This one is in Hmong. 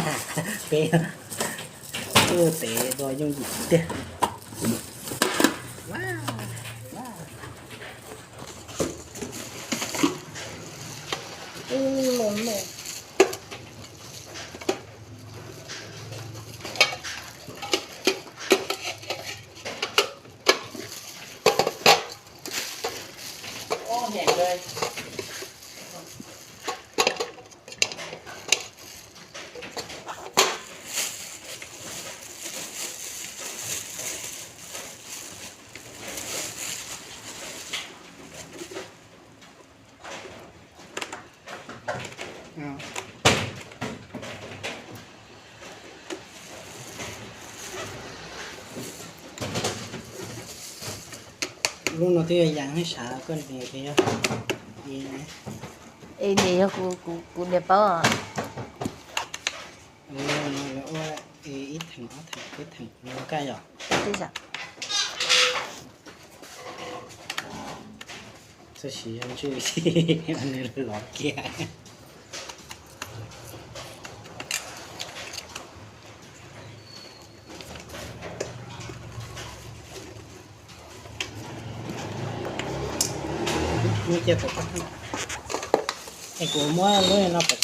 Peb ua tev do yooj yim tiag. Lub no twb yog yas hab sav, koj niam yog, es niam yog kuv niam paub. Lub no lawv ua ib theem ob theem peb theem no kaj yom. Txawm siv yog ntswj nws lov kiag. Muab cia tom qab, es kuv muab lub no tom